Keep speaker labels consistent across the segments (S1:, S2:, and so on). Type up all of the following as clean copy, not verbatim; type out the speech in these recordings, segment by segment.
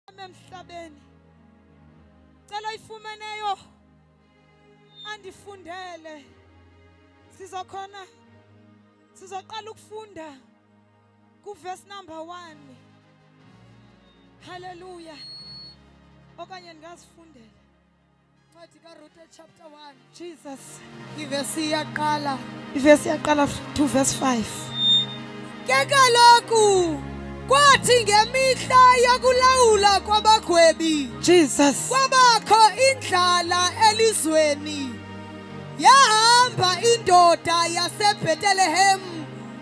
S1: Emhlabeni cela ifumeneyo andifundele. Sizokhona, sizoqala ukufunda kuverse number 1. Haleluya. Okanye ndingazifundela.
S2: Incwadi kaRute chapter 1.
S1: Jesus.
S2: Ivesi iyaqala.
S1: Ivesi iyaqala to verse 5.
S2: Ke kaloku kwathi ngemihla yokulawula kwabagwebi
S1: Jesus.
S2: kwabakho indlala elizweni. Yahamba indoda yaseBhetelehem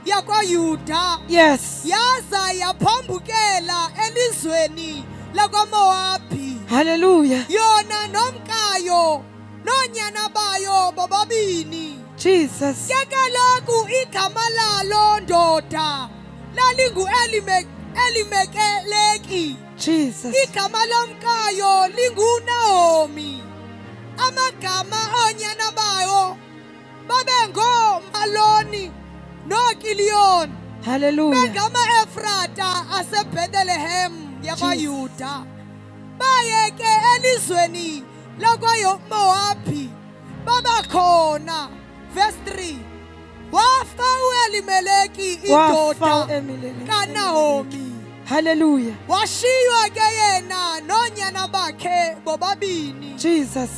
S2: yakwaYuda yaza yaphambukela elizweni lakwaMowabhi.
S1: Hallelujah.
S2: Yona nomkayo noonyana bayo bobabini.
S1: Jesus.
S2: Ke kaloku igama lalo ndoda lalinguElimekeleki.
S1: Jesus.
S2: Igama lomkayo linguNahomi. Amagama oonyana bayo babengoMaloni noKiliyoni.
S1: Hallelujah.
S2: Bengama-Efrata aseBhetelehem yakwaYuda. Baye ke elizweni lakwaMowabhi babakhona. Verse 3. Wafa uElimeleki
S1: Wafa
S2: indoda
S1: uElimeleki.
S2: kaNahomi.
S1: Hallelujah.
S2: Washiywa ke yena noonyana bakhe bobabini.
S1: Jesus.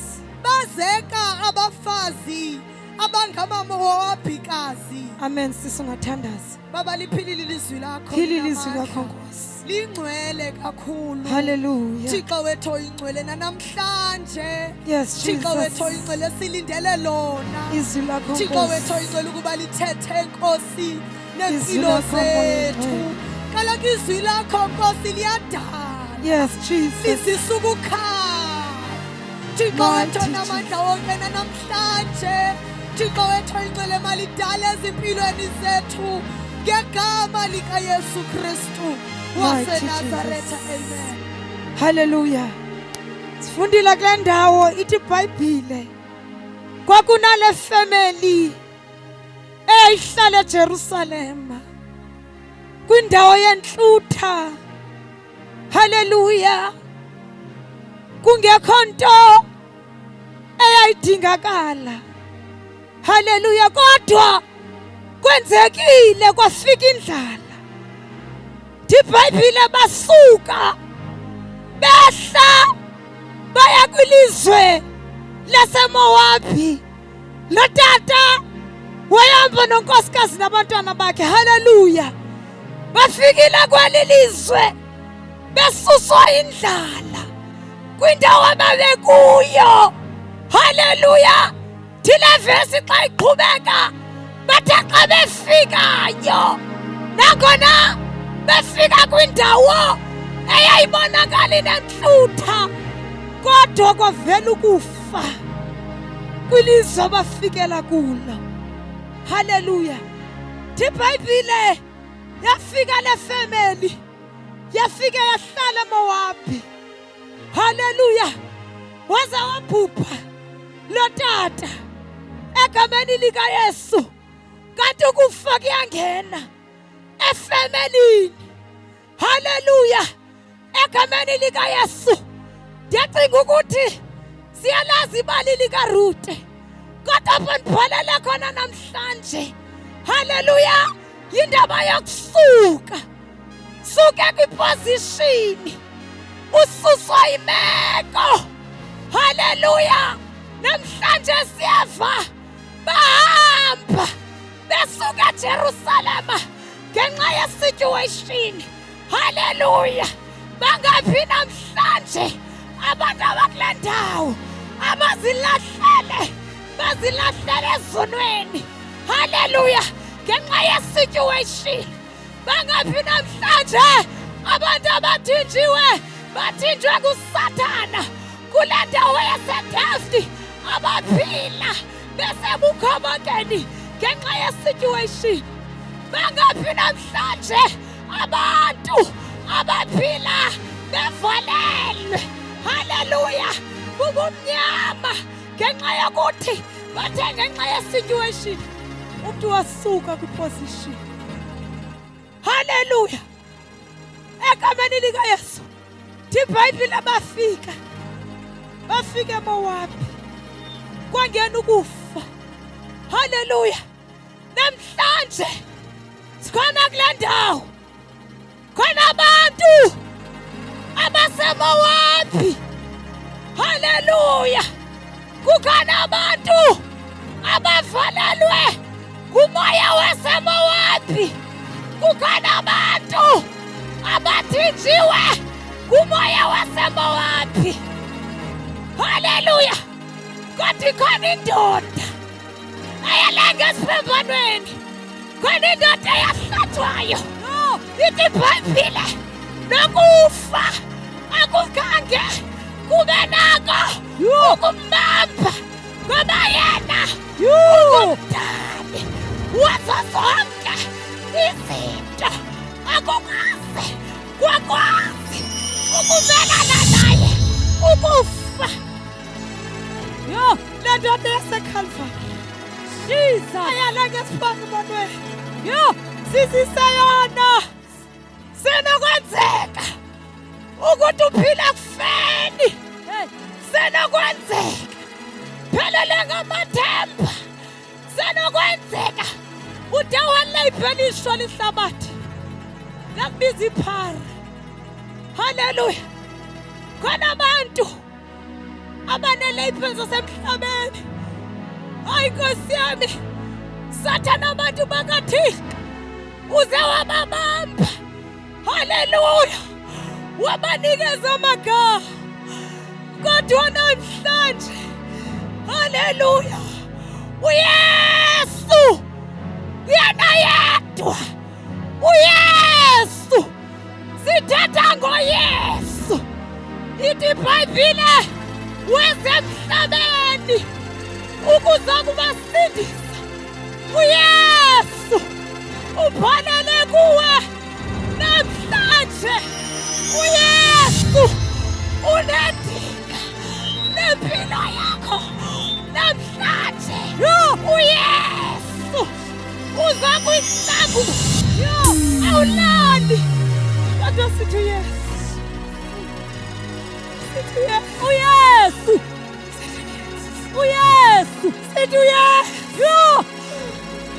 S2: Bazeka abafazi abangamaMowabhikazi.
S1: Amen. Sisi ungathandaza.
S2: Baba, liphilile ilizwi lakho.
S1: Philile ilizwi
S2: linamandla.
S1: lakho, Nkosi.
S2: Lingcwele kakhulu.
S1: Hallelujah.
S2: Thixo wethu oyingcwele nanamhlanje.
S1: Yes,
S2: Thixo
S1: Jesus.
S2: wethu oyingcwele silindele lona.
S1: Izwi lakho,
S2: Thixo
S1: Nkosi.
S2: wethu oyingcwele ukuba lithethe Nkosi
S1: Izwi
S2: neempilo
S1: lakho, Moya
S2: zethu.
S1: Oyingcwele.
S2: Kaloku izwi lakho Nkosi liyadala.
S1: Yes, Jesus.
S2: Lizisa ukukhanya. Thixo
S1: Mighty
S2: wethu onamandla wonke nanamhlanje. Thixo wethu oyingcwele malidale ezimpilweni zethu ngegama likaYesu Kristu
S1: Mighty
S2: waseNazaretha.
S1: Jesus.
S2: Amen.
S1: Hallelujah. Sifundile kule ndawo ithi iBhayibhile kwakunale family eyayihlala eJerusalema kwindawo yentlutha. Haleluya. Kungekho nto eyayidingakala. Haleluya, kodwa kwenzekile kwafika indlala. IBhayibhile basuka behla baya kwilizwe laseMowabi. Lo tata wayehamba nonkosikazi nabantwana bakhe. Haleluya. Bafikile kweli lizwe besuswa indlala kwindawo ababekuyo. Haleluya. Thile vesi xa iqhubeka bathe xa befikayo nangona befika kwindawo eyayibonakala inentlutha kodwa kwavela ukufa kwilizwe abafikela kulo. Haleluya. IBhayibhile yafika le family yafika yahlala eMowabi. Haleluya. Waza wabhubha lo tata egameni likaYesu. Kanti ukufa kuyangena efemelini. Haleluya. Egameni likaYesu. Ndiyacinga ukuthi siyalazi ibali likaRute. Kodwa apho ndibhalele khona namhlanje. Haleluya. Yindaba yokusuka. Suke kwiposition. Ususwa imeko. Haleluya. Namhlanje siyeva bahamba besuka eJerusalema ngenxa yesituation. Haleluya. Bangaphi namhlanje abantu abakule ndawo abazilahlele bazilahlele ezonweni. Haleluya. Ngenxa yesituation. Bangaphi namhlanje abantu abathinjiwe bathinjwe kuSathana kule ndawo yaseDelft abaphila besebukhobokeni ngenxa yesituation. Bangaphi namhlanje abantu abaphila bevalelwe, haleluya, bubumnyama ngenxa yokuthi bathe ngenxa yesituation umntu wasuka kwiposition. Haleluya. Egameni likaYesu. Ibhayibhile bafika bafika eMowabi kwangena ukufa. Haleluya! Namhlanje sikhona kule ndawo, khona abantu abaseMowabi. Haleluya! Kukhona abantu abavalelwe ngumoya waseMowabi. Kukhona abantu abathinjiwe ngumoya waseMowabi. Haleluya! Kodwa ikhona indoda eyalenga esiphambanweni, khona indoda eyahlatshwayo. Ithi iBhayibhile nokufa akukhange kube nako ukumbamba ngoba yena ungumdali wazo zonke izinto, akukwazi kwakwazi ukumelana naye ukufa. Yho, le ndoda yaseKhalvari
S2: Jesus.
S1: Ayaleke esiphambanweni. Yho, sizise yona. Senokwenzeka ukuthi uphila kufeni.
S2: Hey.
S1: Senokwenzeka phelele ngamathemba. Senokwenzeka ude waleyibhelishwa lihlabathi lakubiza iphara. Haleluya. Khona abantu abaneleyibheli zasemhlabeni. Hayi Nkosi yami, Sathana abantu bakaThixo uze wababamba. Haleluya, wabanikeza amagama. Kodwa namhlanje, haleluya, uYesu yena yedwa, uYesu, sithetha ngoYesu. Ithi iBhayibhile weze emhlabeni ukuza kubasindisa. UYesu ubhalele kuwe namhlanje. UYesu unedinga nempilo yakho namhlanje. UYesu uza kuyihlangu. Awulali kodwa sithi uYesu, sithi uYesu,
S2: uYesu, uYesu,
S1: sithi uYesu.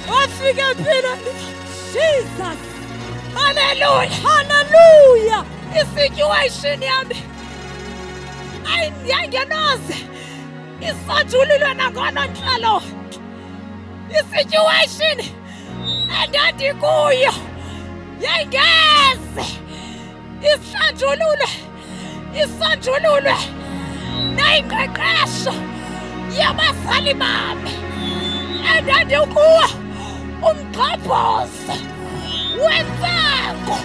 S1: Wafika empilweni.
S2: Jesus.
S1: Haleluya,
S2: haleluya.
S1: Isituation yami ayingenoze isonjululwe nangonontlalo. Isituation endandikuyo yayingeze isonjululwe, isonjululwe nayingqeqesho yabazali bami endandikuwo umgxobhozo wentsango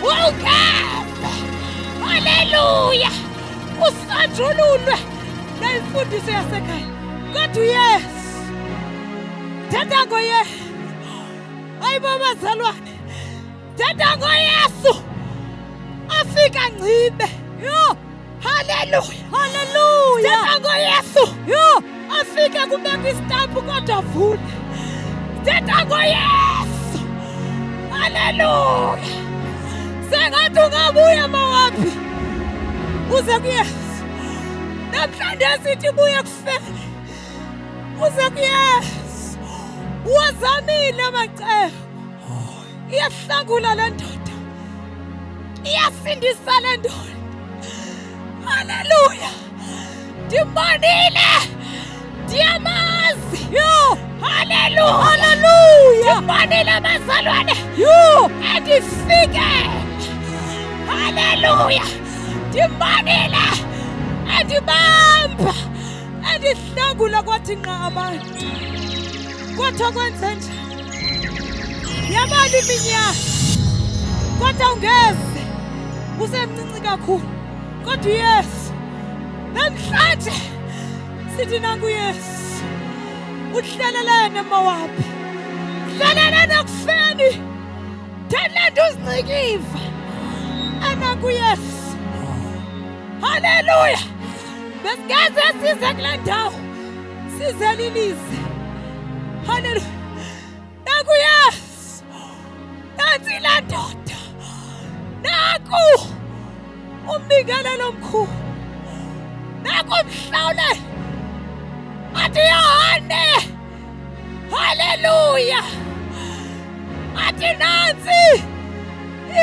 S1: wawungeze. Haleluya, usonjululwe nayimfundiso yasekhaya. Kodwa uYesu, thetha ngoYesu. Hayi bo bazalwane, thetha ngoYesu afika ngcibe.
S2: Yho,
S1: haleluya,
S2: haleluya.
S1: Thetha ngoYesu.
S2: Yho,
S1: afike kubekho isitampu kodwa avule. Thetha ngoYesu. Haleluya. Sengathi ungabuya mawaphi uze kuYesu. Namhlanje sithi buya kufeni uze kuYesu. Wazamile amacebo, iyahlangula le ndoda, iyasindisa le ndoda. Haleluya, ndimbonile, ndiyamazi.
S2: Yho,
S1: haleluya,
S2: haleluya.
S1: Ndimbonile abazalwane.
S2: Yho,
S1: andifikele. Haleluya, ndimbonile andibamba andihlangula kwathi nqa abantu. Kodwa kwenze njani? Yabala iminyaka, kodwa ungeze usemncinci kakhulu. Kodwa uYesu namhlanje sithi nangu Yesu uhlelelene Mowabi, hlelelene ekufeni, thelenda uzincikiva anangu Yesu. Haleluya, besingeze size kule ndawo sizelilize. Haleluya, naku Yesu, nansi laa ndoda, naku. Umbingelelo omkhulu. Nakumhlawuleli. Athi Yohane. Haleluya. Athi nansi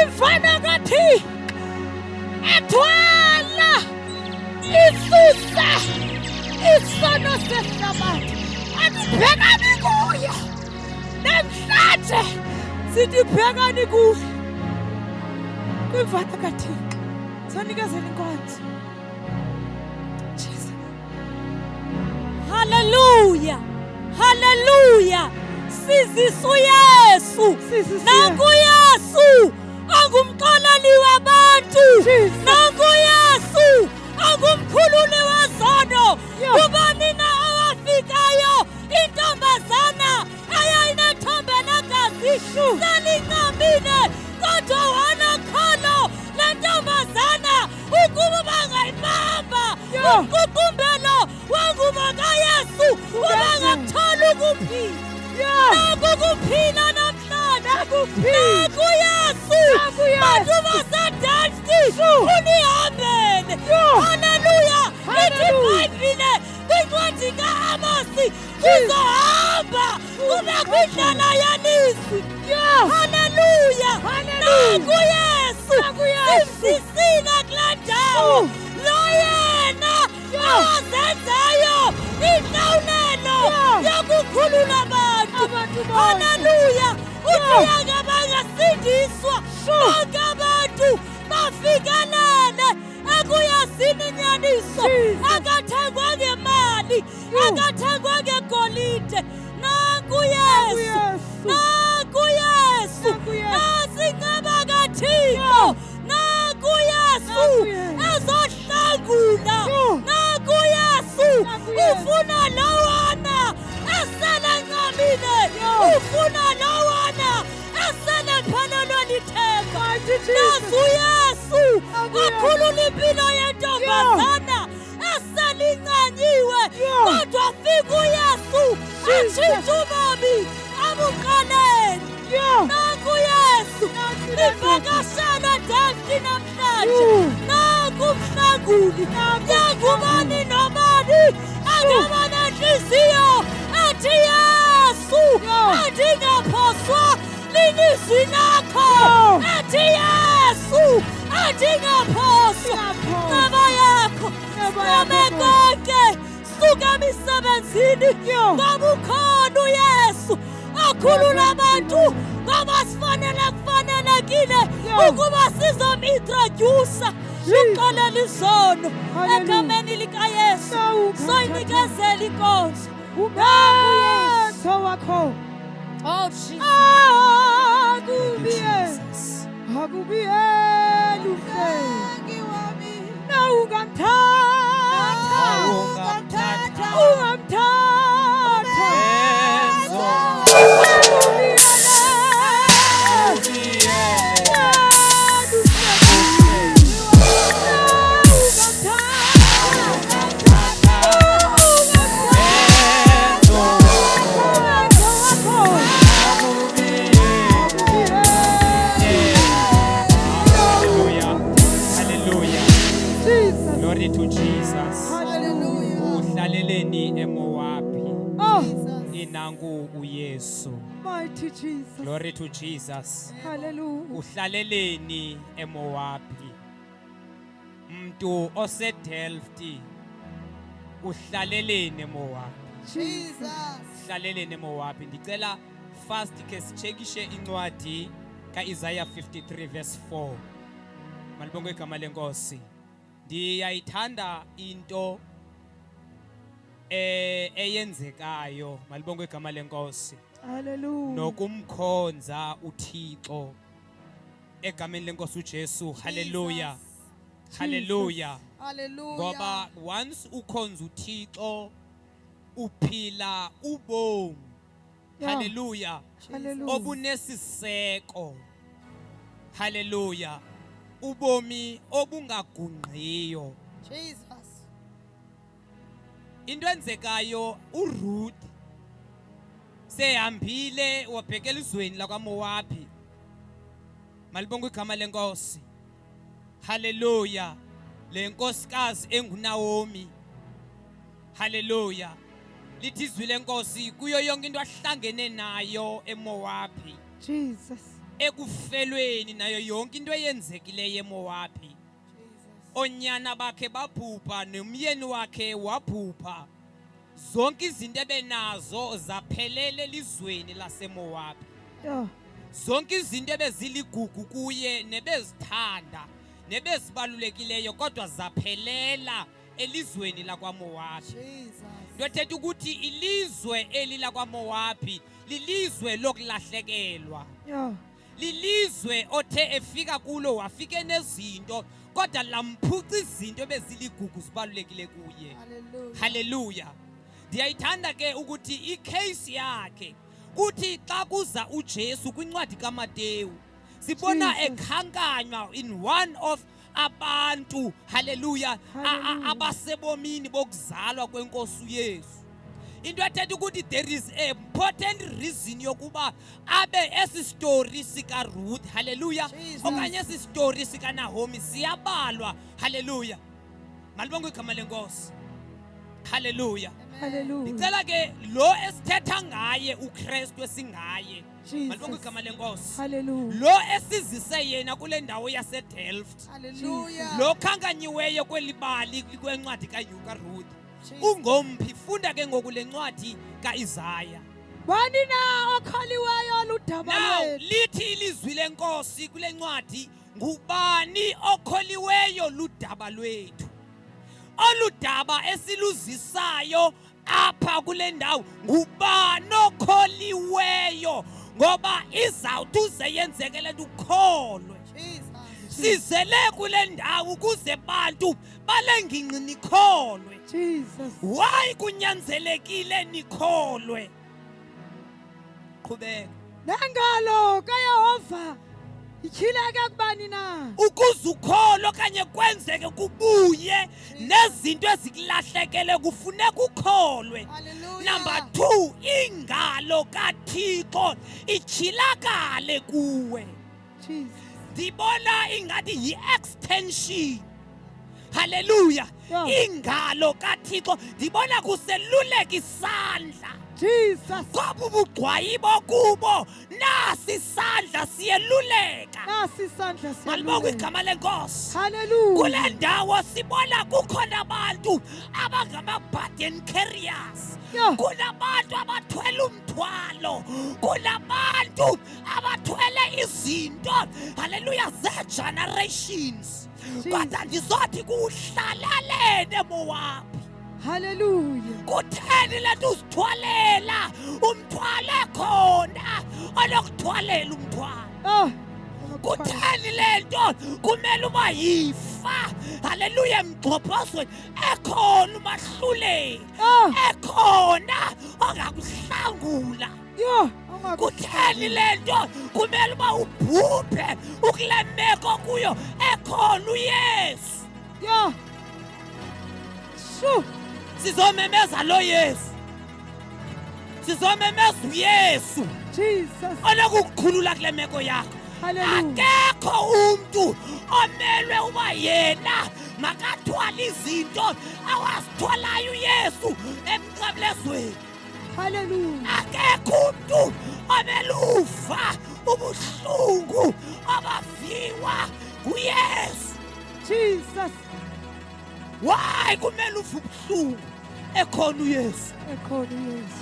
S1: imfana kaThixo ethwala isusa isono sehlabathi. Athi bhekani kuye. Namhlanje sithi bhekani kuye. Kwimfana kaThixo. Sonikezela inkonzo. Jesus.
S3: Haleluya. Haleluya. Sizisa uYesu.
S1: Sizisa
S3: Nanku Yesu angumxoleli wabantu.
S1: Jesus.
S3: Nanku Yesu angumkhululi wezono.
S1: Yeah.
S3: Kubani na owafikayo intombazana eyayinethombe legazi selincamile kodwa wanokholo le ntombazana ukuba bangayibamba
S1: Yeah.
S3: umququmbelo wengubo kaYesu ubangakuthola ukuphila.
S1: Yeah.
S3: Naku kuphila namhlanje.
S1: Nakuphila.
S3: Naku Yesu.
S1: Naku Yesu.
S3: Bantu baseDelft unihambele.
S1: Yeah.
S3: Haleluya. Ithi
S1: Hallelujah.
S3: iBhayibhile kwincwadi kaAmosi kuzohamba kube kwindlela yelizwi.
S1: Yeah.
S3: Haleluya.
S1: Hallelujah.
S3: Naku Yesu.
S1: Naku Yesu.
S3: Simzisile kule ndawo.
S1: Oh.
S3: Lo yena
S1: Yeah.
S3: ozenzayo intlawulelo
S1: Yeah.
S3: yokukhulula abantu.
S1: Abantu bonke.
S3: Haleluya. Uthi
S1: Yeah.
S3: yanga bangasindiswa bonke abantu bafikelele ekuyazini inyaniso.
S1: Jesus.
S3: Akathengwa ngemali,
S1: Yeah.
S3: akathengwa ngegolide. Nanku Yesu.
S1: Yesu.
S3: Nanku Yesu.
S1: Nanku Yesu.
S3: Nasi inceba kaThixo. Nanku Yesu.
S1: Nanku Yesu.
S3: Ezohlangula.
S1: Yeah.
S3: Nanku Yesu.
S1: Nanku Yesu.
S3: Ufuna lowana esele ncamile.
S1: Yeah.
S3: Ufuna lowana esele phelelwe lithemba.
S1: Mighty Jesus.
S3: Nanku Yesu.
S1: Nanku Yesu.
S3: Akhulula impilo yentombazana eselincanyiwe.
S1: Yeah.
S3: Kodwa fika uYesu
S1: Jesus.
S3: atshintshe ubomi abuqaleni.
S1: Yeah.
S3: Nanku Yesu.
S1: Nanku Yesu.
S3: Nivakashele Delft namhlanje.
S1: Ooh.
S3: Nanku umhlanguli. Yangubani nobani angaba nenhliziyo ethi Yesu
S1: Yeah.
S3: andingaphoswa lilizwi lakho.
S1: Yeah.
S3: Ethi Yesu andingaphoswa.
S1: Ndingaphoswa.
S3: Nceba yakho.
S1: Nceba
S3: Ncame
S1: yakho,
S3: konke. Suka emisebenzini.
S1: Yeah.
S3: Ngoba ukhona uYesu akhulula abantu ngoba sifanele kufanelekile
S1: Yeah.
S3: ukuba sizomintrodyusa
S1: Jesus.
S3: uxolela izono
S1: Hallelujah.
S3: egameni likaYesu
S1: Sawukhathatha.
S3: soyinikezela inkonzo.
S1: Umthetho wakho.
S3: Oh Jesus.
S1: Akubiye.
S4: Jesus.
S1: Akubiye luhle. Nawungamthatha.
S4: Ungamthatha.
S1: Ungamthatha.
S4: Enzo. Hallelujah. Hallelujah. Glory to Jesus. Uhlaleleni eMowabi.
S1: Oh,
S4: Inangu uYesu.
S1: mighty Jesus.
S4: Glory to Jesus.
S1: Hallelujah.
S4: Uhlaleleni eMowabi. Mntu oseDelft uhlaleleni eMowabi.
S1: Jesus.
S4: Uhlaleleni eMowabi. Ndicela fast ke sichekishe incwadi kaIsaiah 53 verse 4. Malibongwe igama lenkosi. Ndiyayithanda into eyenzekayo. Malibongwe igama lenkosi.
S1: Hallelujah.
S4: Nokumkhonza uThixo egameni lenkosi uJesu. Hallelujah. Hallelujah.
S2: Hallelujah.
S4: Ngoba once ukhonza uThixo uphila ubomi.
S1: Yeah.
S4: Hallelujah.
S1: Hallelujah.
S4: Obunesiseko. Hallelujah. Ubomi obungagungqiyo.
S2: Jesus.
S4: Into enzekayo uRuth sehambile wabhekela izweni lakwaMowabi. Malibongwe igama lenkosi. Haleluya. Le nkosikazi enguNaomi. Haleluya. Lithi izwi lenkosi kuyo yonke into ahlangene nayo eMowabi.
S1: Jesus.
S4: Ekufelweni nayo yonke into eyenzekileyo eMowabi. Onyana bakhe babhubha nomyeni wakhe wabhubha. Zonke izinto ebenazo zaphelele elizweni laseMowabi.
S1: Yeah.
S4: Zonke izinto ebeziligugu kuye nebezithanda nebezibalulekileyo kodwa zaphelela elizweni lakwaMowabi.
S2: Jesus.
S4: Into ethetha ukuthi ilizwe eli lakwaMowabi lilizwe lokulahlekelwa.
S1: Yeah.
S4: Lilizwe othe efika kulo wafike nezinto kodwa lamphuca izinto ebeziligugu zibalulekile kuye.
S2: Hallelujah.
S4: Haleluya. Ndiyayithanda ke ukuthi icase yakhe kuthi xa kuza uJesu kwincwadi kaMateyu sibona
S1: Jesus.
S4: ekhankanywa in one of abantu, haleluya,
S1: Hallelujah.
S4: abasebomini bokuzalwa kwenkosi uYesu. Into ethetha ukuthi there is a important reason yokuba abe esi story sika Ruth, haleluya,
S2: Jesus.
S4: okanye esi story sika Naomi siyabalwa, haleluya. Malibongwe igama lenkosi. Haleluya.
S1: Hallelujah.
S4: Ndicela ke lo esithetha ngaye uKristu esingaye. Malibongwe
S1: Jesus.
S4: igama lenkosi.
S1: Hallelujah.
S4: Lo esizise yena kule ndawo yaseDelft.
S2: Hallelujah.
S4: Lo khankanyiweyo kweli bali kwencwadi kaRuth.
S2: Jesus.
S4: Ungomphi? Funda ke ngoku le ncwadi kaIsaya.
S1: Bani na okholiweyo ludaba
S4: Now
S1: lwethu?
S4: lithi ilizwi lenkosi kule ncwadi, ngubani okholiweyo ludaba lwethu? Oludaba esiluzisayo apha kule ndawo ngubani okholiweyo? Ngoba izawuthi uze yenzeke le nto ukholwe.
S2: Jesus.
S4: Sizele kule ndawo ukuze bantu bale ngingqi nikholwe.
S1: Jesus.
S4: Why kunyanzelekile nikholwe? Qhubeka.
S1: Nengalo kaYehova ityhileke kubani na?
S4: Ukuze ukholwe okanye kwenzeke kubuye nezinto ezikulahlekele kufuneka ukholwe.
S2: Hallelujah.
S4: Number 2, ingalo kaThixo ityhilakale kuwe.
S1: Jesus.
S4: Ndibona ingathi yi-extension. Hallelujah.
S1: Yeah.
S4: Ingalo kaThixo ndibona kuseluleka isandla.
S1: Jesus.
S4: Ngoba ubugcwayibo kubo nasi isandla siyeluleka.
S1: Nasi isandla
S4: Malibongwe
S1: siyeluleka.
S4: igama lenkosi.
S1: Hallelujah.
S4: Kule ndawo sibona kukhona abantu abangama-burden carriers.
S1: Yeah.
S4: Kunabantu abathwele umthwalo, kunabantu abathwele izinto, haleluya, ze-generations.
S1: Jesus.
S4: Kodwa ndizothi kuhlalelene Mowabi.
S1: Hallelujah.
S4: Kutheni le nto uzithwalela umthwalo ekhona onokuthwalela umthwalo?
S1: Oh.
S4: Kutheni le nto kumele uba yifa, haleluya, emgxobhozweni ekhona umahluleli,
S1: Oh.
S4: ekhona ongakuhlangula?
S1: Yho.
S4: Kutheni le nto kumele uba ubhubhe ukule meko kuyo ekhona uYesu?
S1: Yho. Shu.
S4: Sizomemeza lo Yesu, sizomemeza uYesu
S1: Jesus.
S4: onokukukhulula kule meko yakho.
S1: Hallelujah.
S4: Akekho umntu omelwe uba yena makathwale izinto awazithwalayo uYesu emnqamlezweni.
S1: Hallelujah.
S4: Akekho umntu omeluva ubuhlungu abaviwa nguYesu.
S1: Jesus.
S4: Why kumele uve ubuhlungu ekhona uYesu?
S1: Ekhona uYesu.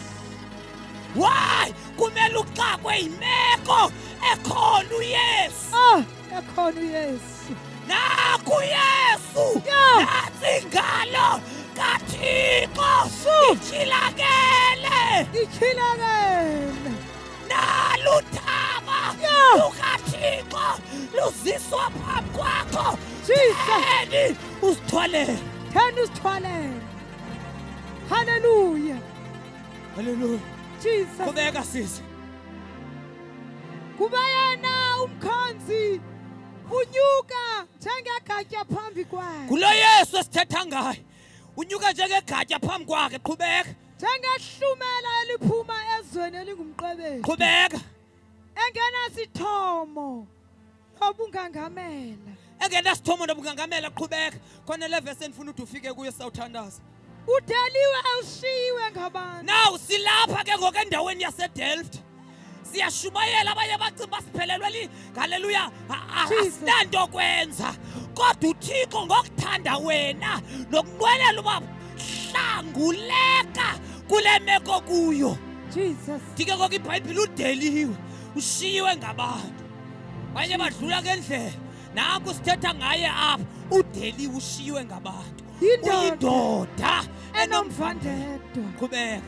S4: Why kumele uxakwe yimeko ekhona uYesu?
S1: Ah, ekhona uYesu.
S4: Naku uYesu.
S1: Yeah.
S4: Nantsi ingalo kaThixo ityhilakele.
S1: Ityhilakele.
S4: Naluthaba
S1: Yeah.
S4: lukaThixo luziswa phambi kwakho.
S1: Jesus.
S4: Theni uzithwalele.
S1: Theni uzithwalele. Hallelujah.
S4: Hallelujah.
S1: Jesus.
S4: Qhubeka sisi.
S1: Kuba yena umkhonzi unyuka njengegatya phambi kwakhe.
S4: Ngulo Yesu esithetha ngaye. Unyuka njengegatya phambi kwakhe. Qhubeka.
S1: Njengehlumela eliphuma ezweni elingumqwebedu.
S4: Qhubeka.
S1: Engenasithomo nobungangamela.
S4: Engenasithomo nobungangamela. Qhubeka khona le vesi endifuna ude ufike kuyo, sawuthandaza.
S1: Udeliwe, ushiyiwe ngabantu.
S4: Now silapha ke ngoku endaweni yaseDelft, siyashumayela, abanye bacinga uba siphelelwe li haleluya,
S1: Jesus.
S4: asinanto kwenza, kodwa uThixo ngokuthanda wena nokunqwenela uba hlanguleka kule meko kuyo.
S1: Jesus.
S4: Ndike ngoku iBhayibhile, udeliwe, ushiyiwe ngabantu, abanye badlula ngendlela. Nanku sithetha ngaye apha, udeliwe, ushiyiwe ngabantu.
S1: Yindoda.
S4: Uyindoda
S1: enomvandedwa.
S4: Qhubeka.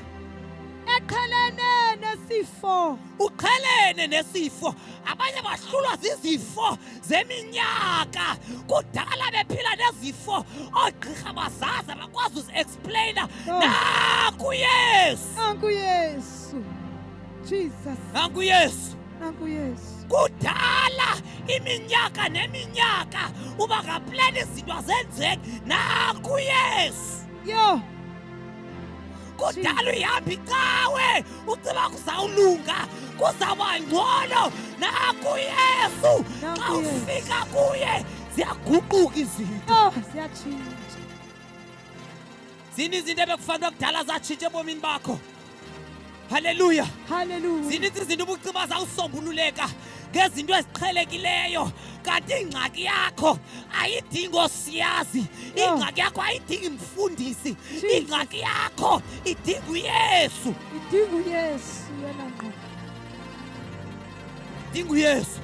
S1: Eqhelene nesifo.
S4: Uqhelene nesifo. Abanye bahlulwa zizifo zeminyaka, kudala bephila nezifo, oogqirha bazazi, abakwazi uzi-explaina.
S1: Oh.
S4: Naku Yesu.
S1: Nanku Yesu, Jesus.
S4: Nanku Yesu.
S1: Nanku Yesu.
S4: Kudala, iminyaka neminyaka, uba ngaplani izinto azenzeki, naku Yesu.
S1: Yo.
S4: Kudala uyihamba icawe, uciba kuzawulunga, kuzawuba ngcono, naku Yesu. Xa
S1: Nanku Yesu.
S4: ufika kuye ziyaguquka izinto.
S1: Oh, ziyatshintsha.
S4: Zini izinto ebekufanele kudala zatshintsha ebomini bakho. Halleluya.
S1: Hallelujah.
S4: Zininzi izinto ubuciba zawusombululeka ngezinto eziqhelekileyo, kanti ingxaki yakho ayidingi osiyazi.
S1: Oh.
S4: Ingxaki yakho ayidingi mfundisi.
S1: Jesus.
S4: Ingxaki yakho idinga uYesu.
S1: Idinga uYesu yona ngqo.
S4: Idinga uYesu.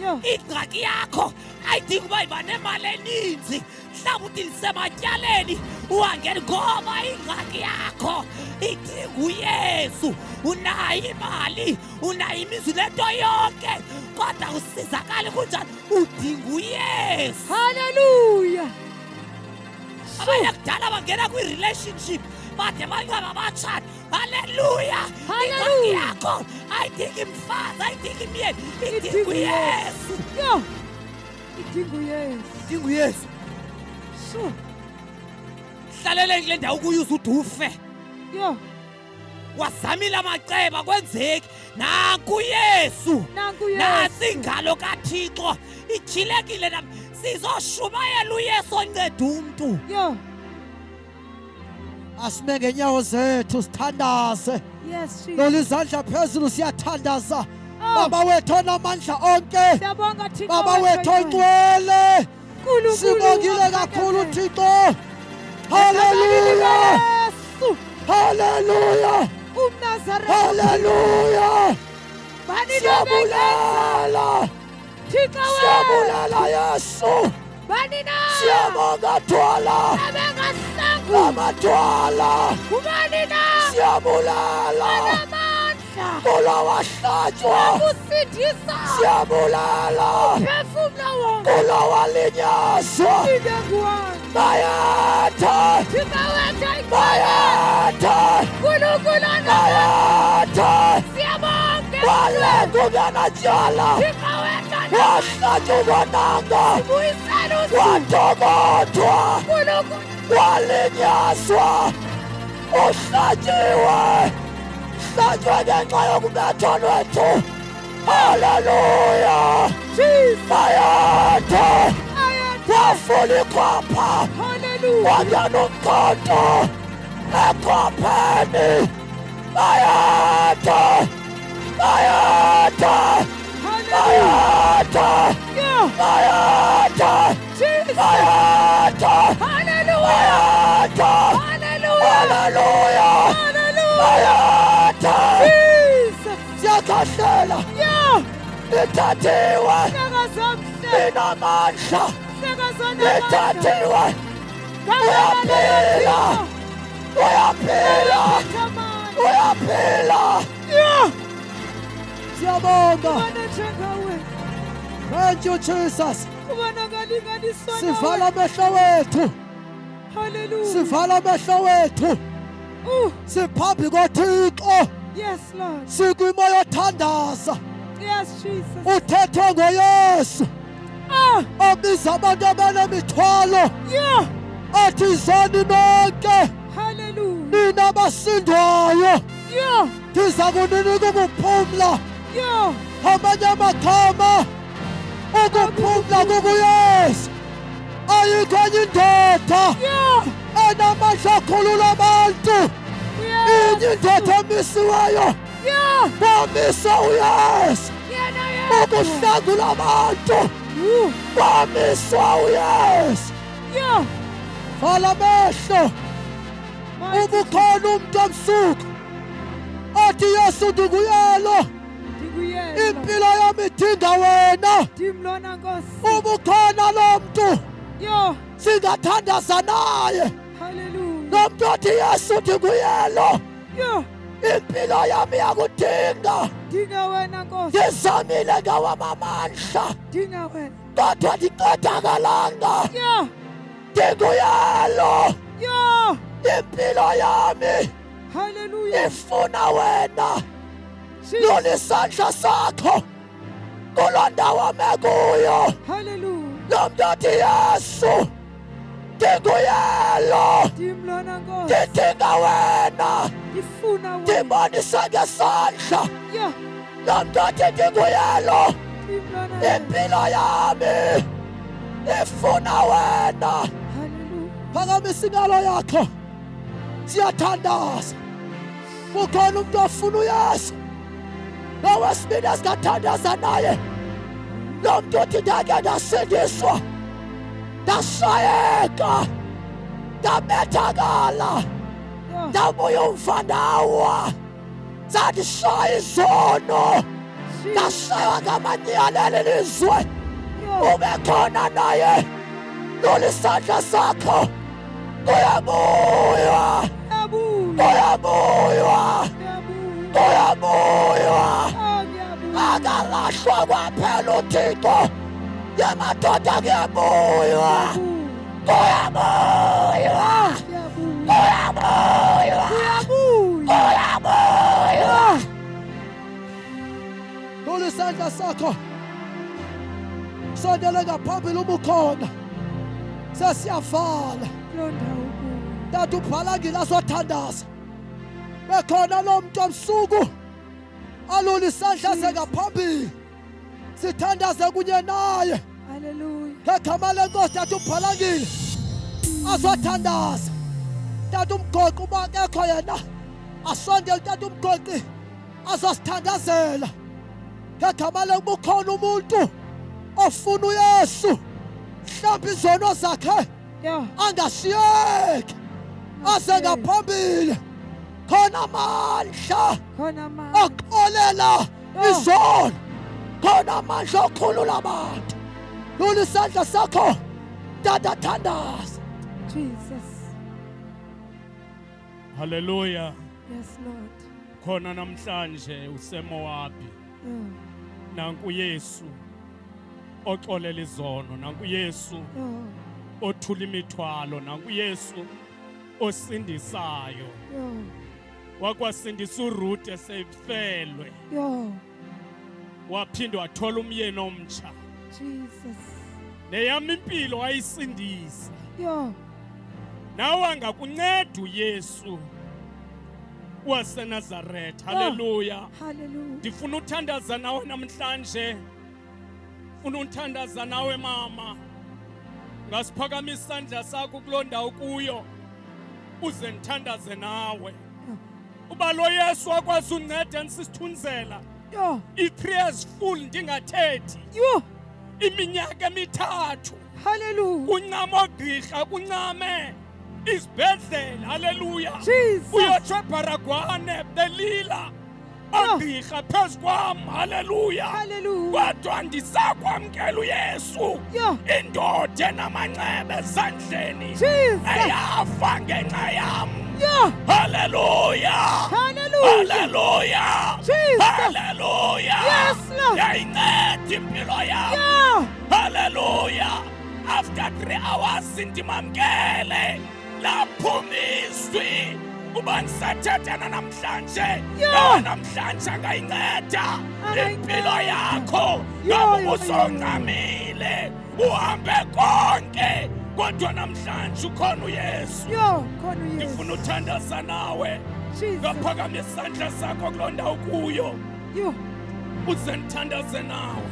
S1: Yo.
S4: Ingxaki yakho ayidingi uba yiba nemali eninzi, mhlawumbi uthi ndisematyaleni, uhangeni, ngoba ingxaki yakho idinga uYesu. Unayo imali, unayo imizi nento yonke, kodwa usizakali kunjani, udinga uYesu.
S1: Hallelujah.
S4: Abanye kudala bangena kwi-relationship bade banqaba batshata. Halleluya. Ingxaki
S1: Hallelujah.
S4: yakho ayidingi mfazi, ayidingi myeni, idinga
S1: Idinga
S4: uYesu.
S1: Yo. Idinga uYesu.
S4: Idinga uYesu.
S1: Sure.
S4: Hlalele kule ndawo kuyo uze ude ufe.
S1: Yo.
S4: Wazamile amaceba, kwenzeki, nanku Yesu.
S1: Nanku Yesu.
S4: Nantsi ingalo kaThixo ityhilekile nam, sizoshumayela uYesu onceda umntu.
S1: Yo.
S5: Asime ngeenyawo zethu sithandaze.
S1: Yes, Jesus.
S5: Lola izandla phezulu, siyathandaza.
S1: Oh.
S5: Baba wethu onamandla onke,
S1: Siyabonga Thixo.
S5: Baba wethu oyingcwele,
S1: Nkulunkulu
S5: sibongile kakhulu,
S1: ophakeme.
S5: Thixo. Haleluya.
S1: Yesu.
S5: Haleluya.
S1: UmNazaretha.
S5: Haleluya.
S1: Bani?
S5: Siyabulela.
S1: Thixo wethu.
S5: Siyabulela, Yesu.
S1: Bani na?
S5: Siyabonga, Thwala.
S1: Abengahlangu.
S5: Amadwala.
S1: Ubani na?
S5: Siyabulela.
S1: Amandla.
S5: Kula wahlatshwa.
S1: Ukusindisa.
S5: Siyabulela.
S1: Phefumlo wonke.
S5: Kula walinyazwa.
S1: Ibe nguwami.
S5: Bayatha.
S1: Thixo wethu oyingcwele.
S5: Bayatha.
S1: Nkulunkulu onamandla.
S5: Bayatha.
S1: Siyabonga.
S5: Wale kungenatyala.
S1: Thixo wethu onamandla.
S5: Wahlatshwa ubonanga.
S1: Buyisela usuku.
S5: Wathokothwa.
S1: Nkulunkulu.
S5: Walinyazwa, uhlatshiwe, hlatshwe ngenxa yokubethwa lwethu. Haleluya.
S1: Jesus.
S5: Bayatha.
S1: Ayatha.
S5: Wafula ikhwapha.
S1: Hallelujah.
S5: Wangena umkhonto ekhwapheni. Bayatha. Bayatha.
S1: Hallelujah.
S5: Bayatha.
S1: Yeah.
S5: Bayatha.
S1: Jesus.
S5: Bayatha.
S1: Hallelujah.
S5: Bayatha.
S1: Hallelujah.
S5: Haleluya.
S1: Hallelujah.
S5: Bayatha.
S1: Jesus.
S5: Siyakhahlela.
S1: Yeah.
S5: Lithathiwe.
S1: Hleka zomhle.
S5: Linamandla.
S1: Hleka zonamandla.
S5: Lithathiwe. Uyaphila. Uyaphila. Uyaphila.
S1: Yeah.
S5: Siyabonga.
S1: Ubana njengawe.
S5: Thank you, Jesus.
S1: Ubana ngalinganiswa
S5: Sivala
S1: nawe.
S5: amehlo wethu.
S1: Hallelujah.
S5: Sivala amehlo wethu. Siphambi koThixo.
S1: Yes, Lord.
S5: Sikwimo yothandaza.
S1: Yes, Jesus.
S5: Uthethwe ngoYesu.
S1: Ah,
S5: Obiza abantu abanemithwalo.
S1: yeah.
S5: Athi zani nonke.
S1: Hallelujah.
S5: Nina abasindwayo.
S1: Yeah.
S5: Ndiza kuninika ukuphumla.
S1: Yeah.
S5: Amanye amagama Ukuphumla kukuYesu. Ayikho enye indoda enamandla akhulula abantu. Inye indoda emisiweyo. Kwamisa uYesu. Ukuhlangula abantu. Kwamiswa uYesu. Vala amehlo. Ubukhona umntu omsuku othi Yesu ndinguyelo. Impilo yami idinga wena. Ubukhona lo mntu. Singathandaza naye. Lo mntu othi Yesu ndinguyelo. Impilo yami iyakudinga.
S1: Dinga wena Nkosi.
S5: Ndizamile ngawam amandla.
S1: Dinga wena.
S5: Kodwa ndiqedakalanga. Ndinguyelo. Impilo yami.
S1: Hallelujah.
S5: Ifuna wena. Lula isandla sakho kuloo ndawo ame kuyo.
S1: Hallelujah.
S5: Lo mntu othi Yesu ndinguyelo.
S1: Ndim lona Nkosi.
S5: Ndidinga wena.
S1: Ndifuna wena.
S5: Ndibonise ngesandla. Lo mntu othi ndinguyelo.
S1: Ndim lona.
S5: Impilo yami ifuna wena.
S1: Hallelujah.
S5: Phakamisa ingalo yakho. Siyathandaza. Kukhona umuntu ofuna uYesu. Nowesibini esingathandaza naye. Lo mntu uthi ndake ndasindiswa. Ndashayeka. Ndabethakala. Ndabuya umva ndawa. Zandishaya izono. Ndashaywa ngamanyala lelizwe. Ube khona naye. Lula isandla sakho. Kuyabuywa. Kuyabuywa. Kuyabuywa. Akalahlwa kwaphela uThixo. Yemadoda kuyabuywa. Kuyabuywa. Kuyabuywa. Kuyabuywa. Lula isandla sakho. Sondele ngaphambili uma ukhona. Sesiyavala. Tata ubhalangile azothandaza. Bekhona lo mntu omsuku alula isandla sengaphambili. Sithandaze kunye naye.
S1: Hallelujah.
S5: Ngegama lenkosi tata ubhalangile azothandaza. Tata umgoqi uba akekho yena asondele tata umgoqi azosithandazela. Ngegama lekuba ukhona umuntu ofuna uYesu mhlawumbi izono zakhe angashiyeki aze ngaphambili. Khona amandla okuxolela izono, khona amandla okukhulula abantu. Lula isandla sakho tata, thandaza.
S1: Jesus.
S6: Hallelujah.
S1: Yes Lord.
S6: Khona namhlanje useMowabi. Nanku Yesu oxolela izono, nanku Yesu othula imithwalo, nanku Yesu osindisayo. Wakwasindisa uRuth esefelwe. Waphinde wathola umyeni omtsha.
S1: Jesus.
S6: Neyami impilo wayisindisa. Nawe angakunceda uYesu waseNazaretha. Hallelujah.
S1: Hallelujah.
S6: Ndifuna uthandaza nawe namhlanje. Funa uthandaza nawe mama. Ngasiphakamisa isandla sakho kuloo ndawo kuyo. Uze ndithandaze nawe. Uba lo Yesu akwazi unceda ndisisithunzela. I-3 years full ndingathethi. Iminyaka emithathu.
S1: Hallelujah.
S6: Kuncama ogqirha, kuncame isibhedlela. Hallelujah.
S1: Jesus.
S6: Uyotsho eBharagwane belila. Ogqirha phezu kwam. Hallelujah.
S1: Hallelujah.
S6: Kodwa ndisakwamkela uYesu. Indoda enamanxeba esandleni.
S1: Jesus.
S6: Eyafa ngenxa yam. Hallelujah.
S1: Hallelujah.
S6: Hallelujah.
S1: Jesus.
S6: Hallelujah.
S1: Yes, Lord.
S6: Yayinceda impilo yam. Hallelujah. After 3 hours ndimamkele. Laphuma izwi. Uba ndisathathana namhlanje. Namhlanje angayinceda impilo yakho. Ngoba usoncamile. Uhambe konke. Kodwa namhlanje ukhona uYesu.
S1: Khona uYesu.
S6: Ndifuna uthandaza nawe. Ngaphakamisa isandla sakho kuloo ndawo kuyo. Uze ndithandaze nawe.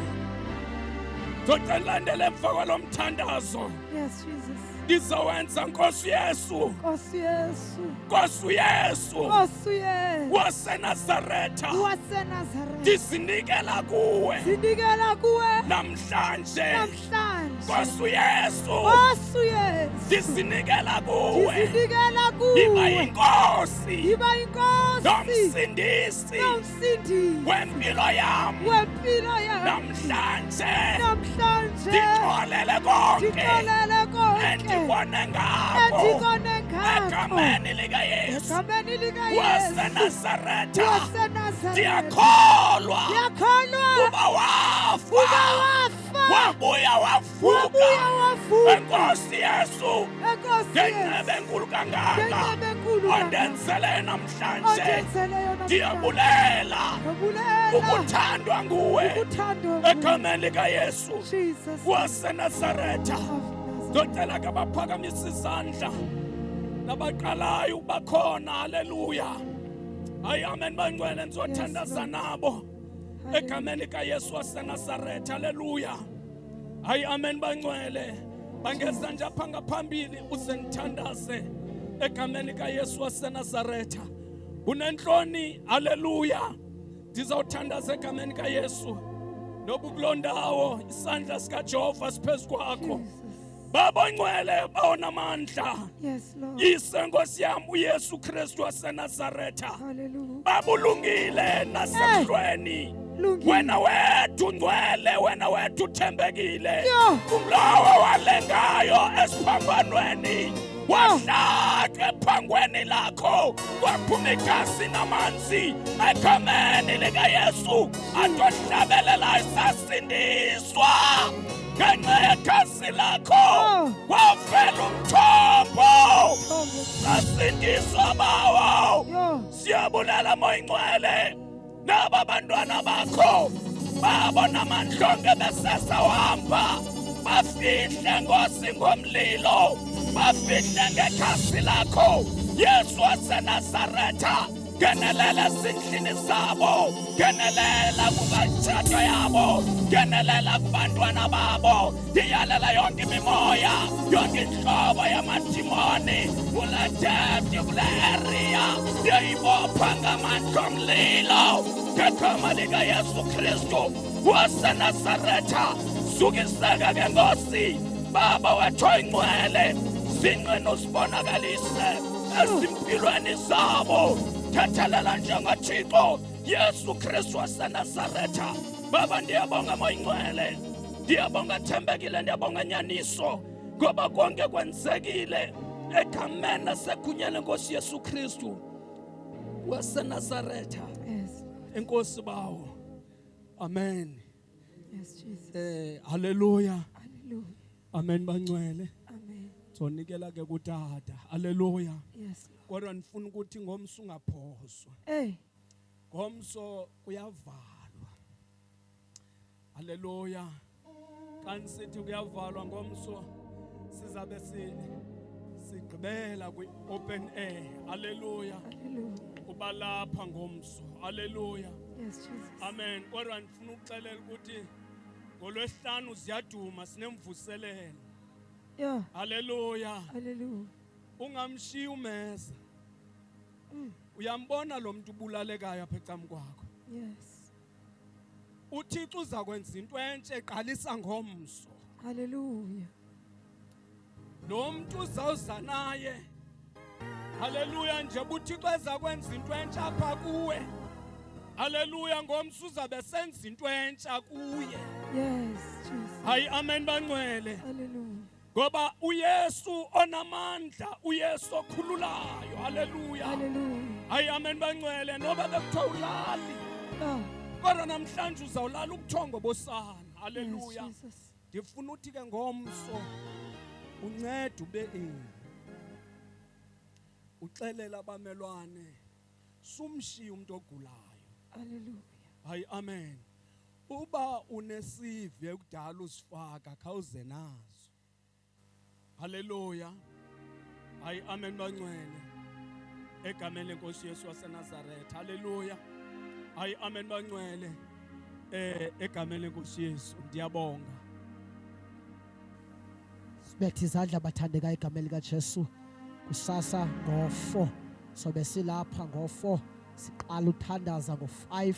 S6: Ndocelandela emva kwalo mthandazo.
S1: Yes, Jesus.
S6: Ndizowenza Nkosi Yesu.
S1: Nkosi Yesu.
S6: Nkosi Yesu.
S1: Nkosi Yesu.
S6: WaseNazaretha.
S1: WaseNazaretha.
S6: Ndizinikela kuwe.
S1: Zinikela kuwe.
S6: Namhlanje.
S1: Namhlanje.
S6: Nkosi Yesu.
S1: Nkosi Yesu.
S6: Ndizinikela kuwe.
S1: Ndizinikela kuwe.
S6: Yiba yinkosi.
S1: Yiba yinkosi.
S6: Nomsindisi.
S1: Nomsindisi.
S6: Wempilo yam.
S1: Wempilo yam.
S6: Namhlanje.
S1: Namhlanje.
S6: Ndixolele konke.
S1: Ndixolele konke.
S6: Endikone ngako.
S1: Endikone ngako.
S6: Egameni likaYesu.
S1: Egameni likaYesu.
S6: WaseNazaretha.
S1: WaseNazaretha.
S6: Ndiyakholwa.
S1: Ndiyakholwa.
S6: Uba wafa.
S1: Uba wafa.
S6: Wabuya wavuka.
S1: Wabuya wavuka.
S6: Enkosi Yesu.
S1: Enkosi Yesu.
S6: Ngenceba enkulu kangaka.
S1: Ngenceba enkulu kangaka.
S6: Ondenzele namhlanje.
S1: Ondenzele yona namhlanje.
S6: Ndiyabulela.
S1: Ndiyabulela.
S6: Ukuthandwa nguwe.
S1: Ukuthandwa nguwe.
S6: Egameni likaYesu.
S1: Jesus.
S6: WaseNazaretha. Ndocela ke baphakamisa izandla nabaqalayo ukuba khona. Haleluya. Hayi, amen bangcwele, ndizothandaza nabo egameni likaYesu waseNazaretha. Haleluya. Hayi, amen bangcwele, bangeza nje apha ngaphambili uze ndithandaze egameni likaYesu waseNazaretha. Unentloni. Haleluya. Ndizawuthandaza egameni likaYesu. Noba kuloo ndawo isandla sikaJehova siphezu kwakho. Baba ngcwele, bawonamandla.
S1: Yes, Lord.
S6: Yise Nkosi yam uYesu Kristu waseNazaretha.
S1: Hallelujah.
S6: Babulungile nasemhlweni.
S1: Lungile.
S6: Wena wethu ngcwele, wena wethu uthembekile.
S1: Yo.
S6: Umlowo walengayo esiphambanweni. Wahlatywa ephangweni lakho, kwaphuma igazi namanzi egameni likaYesu. Atohlabelelayo sasindiswa ngenxa yegazi lakho. Wavela umthombo, sasindiswa bawo. Siyabulela Moya Ingcwele, naba bantwana bakho babona amandlonke besesawuhamba. Bafihle Nkosi ngomlilo, bafihle ngekhasi lakho Yesu waseNazaretha. Ngenelela ezindlini zabo, ngenelela kubatshato yabo, ngenelela kubantwana babo. Ndiyalela yonke imimoya, yonke inhlobo yamadimoni kule depth, kule area, ndiyayibopha ngamandla omlilo ngegama likaYesu Kristu waseNazaretha. Sukiseka ke Nkosi, Baba wethu oyingcwele, sinqena usibonakalise ezimpilweni zabo. Thethelela njengoThixo Yesu Kristu waseNazaretha. Baba, ndiyabonga Moya Ingcwele, ndiyabonga thembekile, ndiyabonga nyaniso, ngoba konke kwenzekile egameni nasegunyeni lenkosi Yesu Kristu waseNazaretha.
S1: Yes.
S6: Enkosi bawo. Amen.
S1: Yes, Jesus.
S6: Haleluya.
S1: Hallelujah.
S6: Amen bangcwele.
S1: Amen.
S6: Zonikela ke kutata. Haleluya.
S1: Yes, Lord.
S6: Kodwa ndifuna ukuthi ngomso ungaphoswa.
S1: Hey.
S6: Ngomso kuyavalwa. Haleluya. Xa nisithi kuyavalwa ngomso, sizabe sigqibela kwi-open air. Haleluya.
S1: Hallelujah.
S6: Uba lapha ngomso. Haleluya.
S1: Yes, Jesus.
S6: Amen. Kodwa ndifuna ukuxelela ukuthi ngolwesihlanu ziyaduma, sinemvuselelo.
S1: Yeah.
S6: Haleluya.
S1: Hallelujah.
S6: Ungamshiyi umeza. Uyambona lo muntu ubulalekayo apha ecam kwakho.
S1: Yes.
S6: uThixo uza kwenza into entsha eqalisa ngomso.
S1: Hallelujah.
S6: Lo muntu uzawuza naye. Haleluya, nje uThixo eza kwenza into entsha apha kuwe. Haleluya, ngomso uzabe senza into entsha kuye.
S1: Yes, Jesus.
S6: Hayi, amen bangcwele.
S1: Hallelujah.
S6: Ngoba uYesu onamandla, uYesu okhululayo. Haleluya.
S1: Hallelujah.
S6: Hayi, amen bangcwele, noba bekuthiwa ulali. Kodwa namhlanje uzawulala ubuthongo bosana. Haleluya.
S1: Yes, Jesus.
S6: Ndifuna uthi ke ngomso uncede ube ini. Uxelela abamelwane, sumshiya umuntu ogulayo.
S1: Hallelujah.
S6: Hayi, amen. Uba unesive ekudala uzifaka, khawuze nazo. Haleluya. Hayi, amen bangcwele. Egameni lenkosi Yesu waseNazaretha. Haleluya. Hayi, amen bangcwele. Egameni lenkosi Yesu ndiyabonga.
S5: Sibethe izandla bathandekayo egameni likaJesu. Kusasa ngo-4 sobe silapha ngo-4 siqala uthandaza ngo-5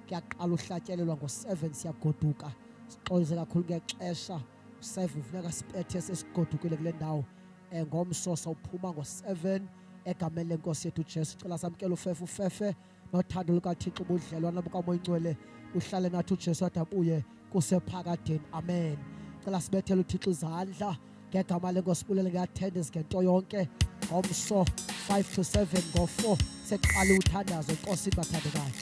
S5: kuyaqala uhlatyelelwa ngo-7 siyagoduka. Sixolise kakhulu ngexesha u-7 funeka sipethe sesigodukile kule ndawo. Ngomso sawuphuma ngo-7 egameni lenkosi yethu uJesu. Cela samkele ufefe ufefe nothando lukaThixo ubudlelwana bukaMoya Oyingcwele uhlale nathi uJesu ade abuye kusephakadeni. Amen. Cela sibethele uThixo izandla ngegama lenkosi bulele ngeattendance ngento yonke. Ngomso 5 to 7 ngo-4 seqala uthandazo enkosini bathandekayo.